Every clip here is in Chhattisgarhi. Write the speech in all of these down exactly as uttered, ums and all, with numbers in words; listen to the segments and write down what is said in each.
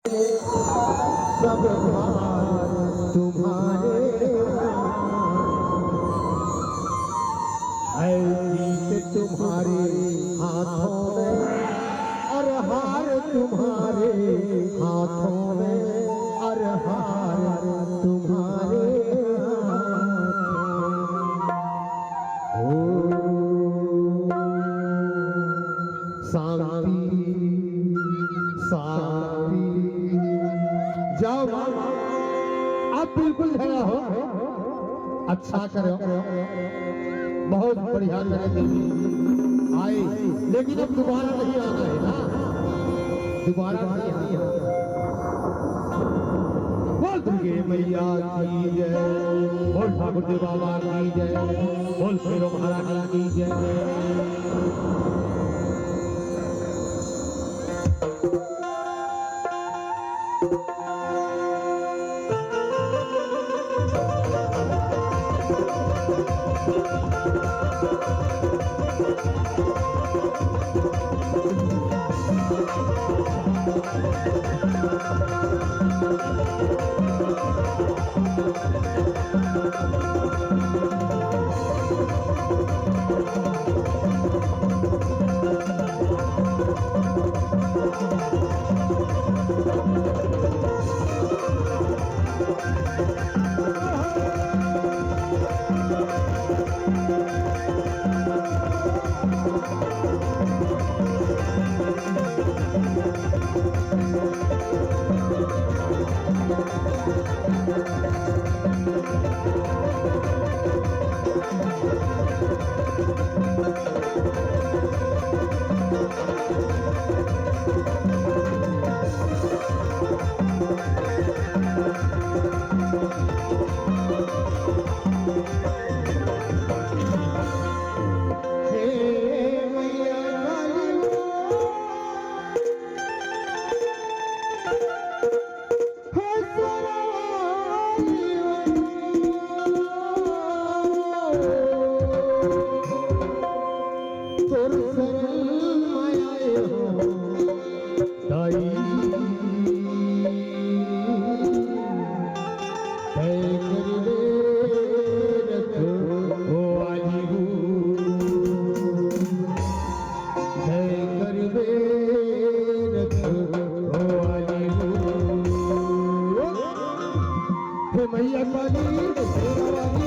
सब भार तुम्हारे, है जीत तुम्हारे हाथों में, और हार तुम्हारे हाथों में, और हार तुम्हारे हाथों में। ओ शांति, शांति। जाओ, आप बिल्कुल झगड़ा हो, अच्छा करो, बहुत बढ़िया करेंगे। आए, लेकिन अब दोबारा नहीं आना है ना, दोबारा नहीं आना। बोल दुर्गे मैया की जय, बोल ठाकुर जी बाबा की जय, बोल भैरव महाराज की जय। हे मैया काली, शेरा वाली,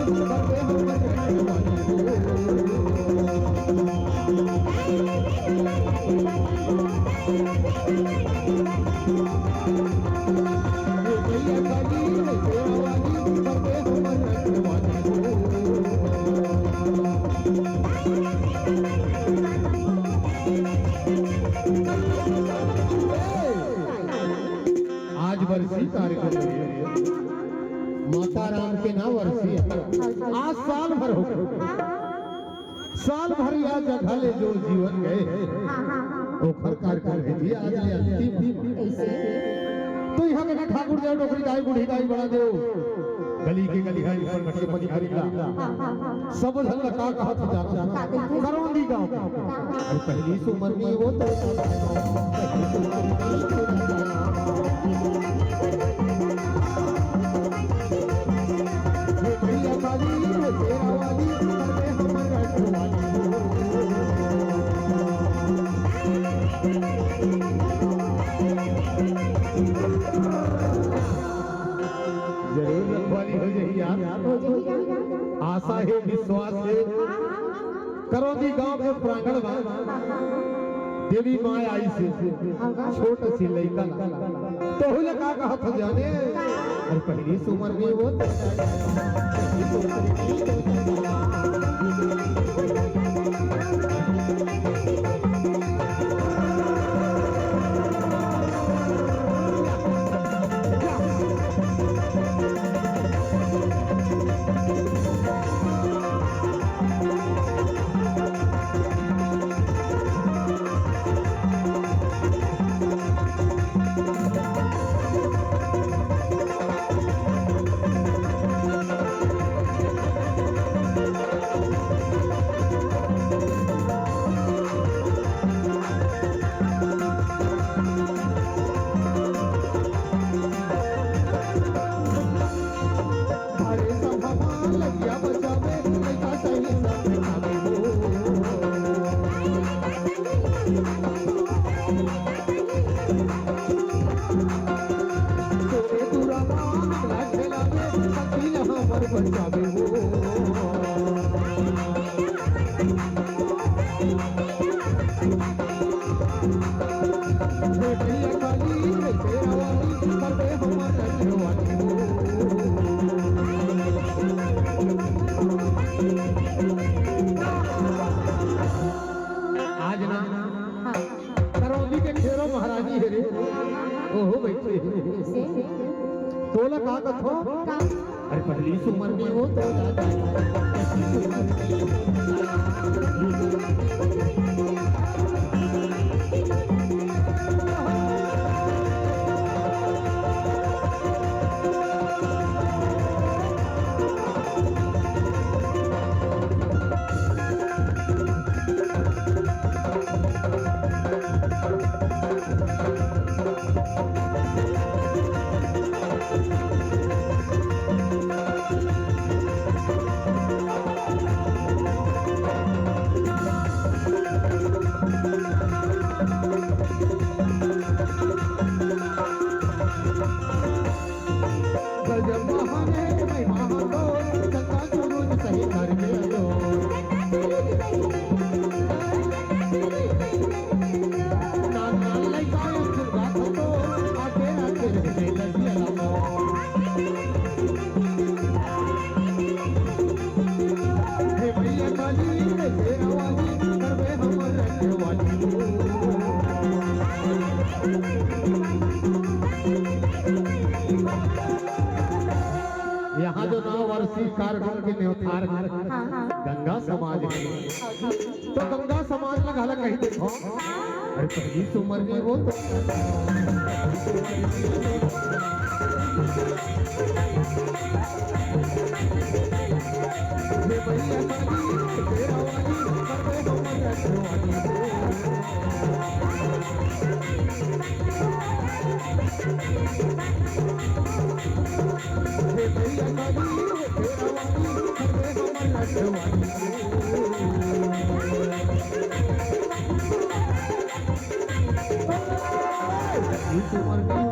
आज बरसी कार्यक्रम हे। माता राम के ना बरसी हे। आज साल भर हो, साल भर या जगह ले जो जीवन गए हे, ओखर कार्यक्रम हे जी, आज ले अंतिम। तो यहाँ के ठाकुर देव, डोकरी दाई, बूढ़ी दाई, बड़ा देव, गली के गली घर पर घट के पति खरीदा। सब झन ला का कहत हे जाना? करौंदी गाँव। अरे पहली से उम्र में वो तो जरूर रखवाली हो जाही यार। हो जाही यार। आशा हे, विश्वास हे। करौंदी गांव के प्रांगण में देवी माय आइस हे, छोट से लइका ला। तोहू ला का कहत हे जाने? अरे पहली से उम्र में वो बचावे हो। हे भैया काली, हे शेरा वाली, कर दे हमर रखवाली हो। आज ना, हाँ। करौंदी के खेरो महारानी हे रे, ओहो बइठे हे। से? तोला का कथो? का? अरे पहली सुमरनी हो तो गजब बहाने मैं महातो, चंदा सूरज सही करके लो। नान नान लइका उठ बात तो, आके आके रे लगिया लो। हे भैया काली, हे शेरा वाली, करबे हमर रखवाली। यहाँ जो नौ वर्षीय कार्यक्रम के न्योतार हाँ, हाँ। गंगा समाज है, हाँ, हाँ। तो गंगा समाज ला घला कहि देथव। अरे पहली सुमरनी हो तो हे भैया काली, शेरा वाली, करबे हमर रखवाली हो। हे भैया काली, हे शेरा वाली, करबे हमर रखवाली हो। पहली सुमरनी